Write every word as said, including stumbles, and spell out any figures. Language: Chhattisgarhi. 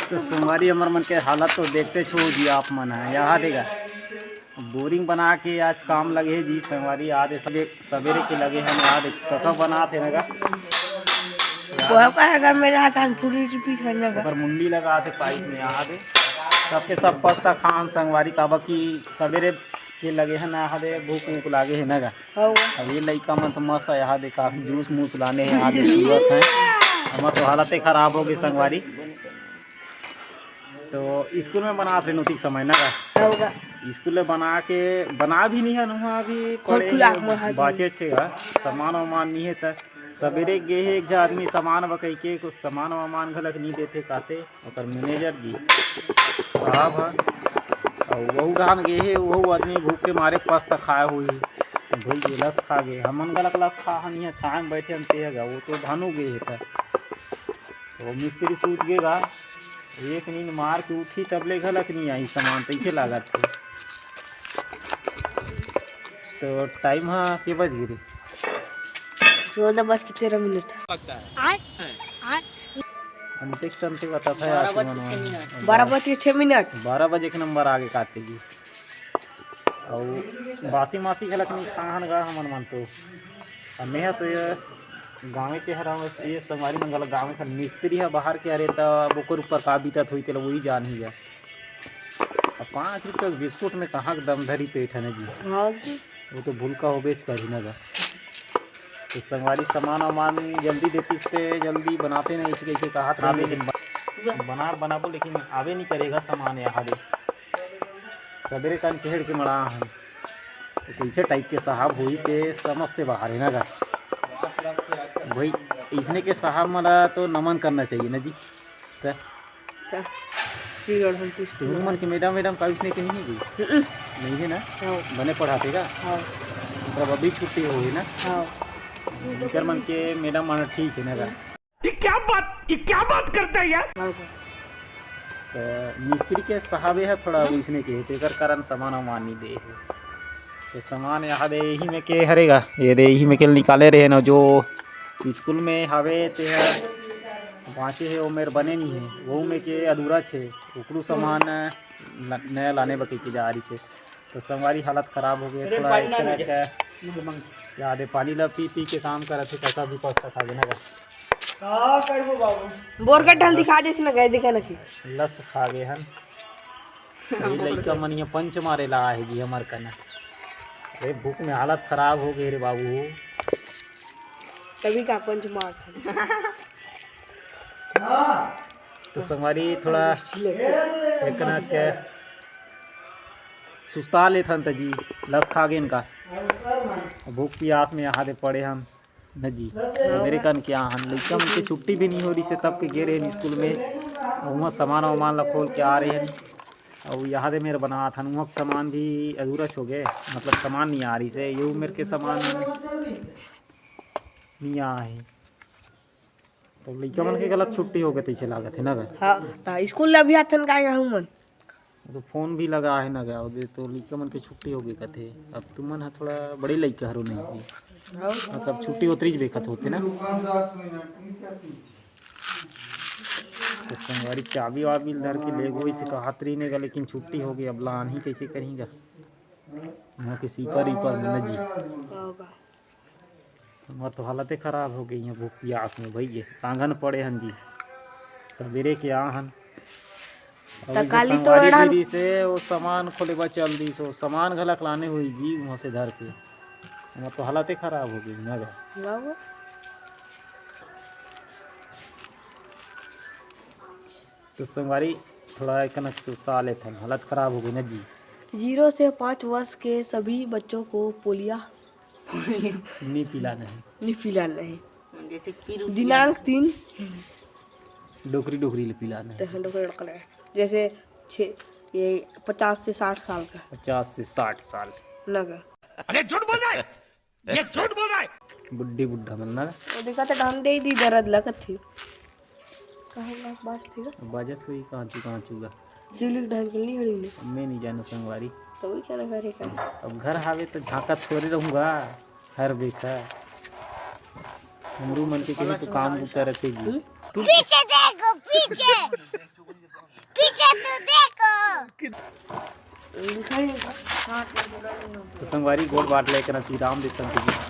तो संगवारी, हमर मन के हालत तो देखते छो जी आप मन ह। यहाँ देखा, बोरिंग बना के आज काम लगे हे जी संगवारी। आज सबे-, सबेरे के लगे हे। यहाँ देख, कका बनात हे ना गा। पोहा का है घर में जाता है, पूरी रिपीट करने का। ओकर मुंडी लगा थे पाइप में। यहाँ दे, सबके सब पस्ता खान संगवारी, काबर कि सबेरे के लगे हे ना। यहाँ दे, भूख ऊख लागे हे ना गा। हाँ। अब ये लइका मन तो मस्त हे। यहाँ दे, का जूस मूस लाने हे, यहाँ दे, पीवत हे। हमर तो हालते खराब हो गई संगवारी। तो स्कूल में बनात रहे नोतिक समय ना गा। होगा। स्कूल में बना के, बना भी नहीं है, वहाँ भी पड़े खुला हैं, हुआ है। बाचे छे गा। सामान वामान नहीं है, त सबेरे गे हे एक झा आदमी सामान बकई के, कुछ सामान वामान घलक नहीं देते काते, ओकर मैनेजर जी साहब ह। और वहू डान गे हे, वहू आदमी भूख के मारे पस्त खाए हुई। भूख के लस खा गए, हमन घलक लस खा हन, यहाँ छाए में बैठे हन, ते गा, वो तो भानु गे हे त। वो मिस्त्री सूत गे गा, एक नींद मार के उठी, तब ले घलक नहीं आई सामान, तैसे लागत हे। तो टाइम हा के बज गे रे? चौदह बज के तेरह मिनट। लगता है। आय, आय। अंतिक संतिक बता था यार, बारह बज के छह मिनट। बारह बज के छह मिनट। बारह बजे के नंबर आगे काटे जी। अउ बासी मासी घलक नहीं खाहन गा हमन मन तो। अब मेहा तो ये गाँवे के हरंव, ये संगवारी मन घलक गाँवे के मिस्त्री ह बाहर के हरे, त अब ओकर ऊपर का बीतत होई, तेला वही जान ही जा। अब पाँच रुपया के बिस्कुट में कहाँ के दम धरी पेट है ना जी। हाँ जी। वो तो भूलका होबेच करही ना गा। तो संगवारी, सामान वामान जल्दी देतिस ते जल्दी बनाते नहीं, ऐसे कैसे कहा था, लेकिन ब-, बना, बनाबो, लेकिन आवे नहीं करेगा सामान यहाँ दे। सबेरे कन केहड़ के मड़ा हन। तो कैसे टाइप के साहब होई ते समझ से बाहर है ना गा। भाई, इसने के साहब मला तो नमन करना चाहिए ना जी। त त सीगढ़ हम किस तुम मन के मैडम, मैडम का इसने के नहीं है जी? हम्म। नहीं है ना? हाँ। बने पढ़ाते का? हाँ। मतलब अभी छुट्टी हो गई ना? हाँ। इनकर मन के मैडम मन ठीक है ना गा? ये क्या बात, ये क्या बात करता है यार? हाँ, हाँ। त मिस्त्री के साहबे ह थोड़ा वइसने के हे, तेकर कारण सामान वामान नइ दे हे। त सामान यहाँ दे, यही में के हरे गा, ये दे, यही में के निकाले रहे न, जो स्कूल में हवे, ते ह बाँचे हे, वो मेर बने नइ हे, वो में के अधूरा छे, ओकरू सामान न-, नया लाने बर कहिके जा रही छे। तो संगवारी हालत खराब हो गई, अरे थोड़ा भाई, एक ना तरह मिले। का याद है, पानी ला पी पी के काम करत हे, कैसा भी पस्ता खा गए ना गा। का करबो बाबू? बोर का ढल दिखा दे इसमें गए दिखा ना कि। लस खा गए हन। ये लइका मन ये पंच मारे ला आहे जी हमर कना। अरे भूख में हालत खराब हो गई रे बाबू। तभी का पंच मारत हे। तो संगवारी थोड़ा एकना के सुस्ता लेथन त जी, लस खा गेन का। भूख पियास में यहाँ दे पड़े हन न जी। सबेरे कन के आहन, लइका मन के छुट्टी भी नहीं हो रही से, तब के गे रहे स्कूल में। वहाँ सामान वामान ला खोल के आ रहे हैं। और यहाँ दे मेरे बनात हन, वहाँ सामान भी अधूरा हो गए, मतलब सामान नहीं आ रही से, ये मेरे के सामान नहीं आए। तो लइका मन के गलत छुट्टी हो गए तैसे लागत है ना गा? हाँ, ता स्कूल ला भी आथन का हमन। तो फोन भी लगा है ना गा, ओदे तो लइका मन के छुट्टी हो गई कथे। अब तुमन ह थोड़ा बड़े लइका हरो नहीं जी। हाँ। मतलब छुट्टी होत रही बेखत होते ना। तो संगवारी चाबी वाबी धर के ले गई से कहत रही ने गा, लेकिन छुट्टी हो गई, अब लान ही कैसे करेंगे? वहाँ के सीपर ईपर में न जी। होगा। हमर तो हालते खराब हो गई है भूख पियास में भैया। आंगन पड़े हन जी, सबेरे के आ हन। अउ त इसे काली तो संगवारी एड़ान गिरी से वो सामान खोले बर चल दी, सो सामान घलक लाने हुई जी वहाँ से धर के। हमर तो हालते खराब हो गई ना गा। बाबू। तो संगवारी थोड़ा एक कनक सुस्ता लेथन, हालत खराब हो गई ना जी। जीरो से पाँच वर्ष के सभी बच्चों को पोलिया नहीं पिलाना है। नहीं पिलाना है। जैसे कि रुकिया। दिनांक तीन। डोकरी डोकरी ले पिलाना है। तो हम डोकरी डोकरी ले। जैसे छे, ये पचास से साठ साल का। पचास से साठ साल। ना का। अरे झूठ बोल रहा है, ये झूठ बोल रहा है। बुड्ढी बुड्ढा मन ना। वो देखा तो ढंग दे दी दर्द लगत थी। कहाँ बात थी ना? बाजत हुई कहाँ चुका, कहाँ चुका। सिलिक ढंग के नहीं हड़ी ने। मैं नहीं जाना संगवारी। तो वही क्या ना करे का? अब घर हावे तो झांका थोड़े रहूंगा हर बेखा। हमरू मन के कहीं तो काम बुता रखे जी। हम्म? पीछे देखो, पीछे। लिखा ही साठ में बोला नहीं होता। तो संगवारी गोठ बांट ले, एक ना श्री राम दे संग।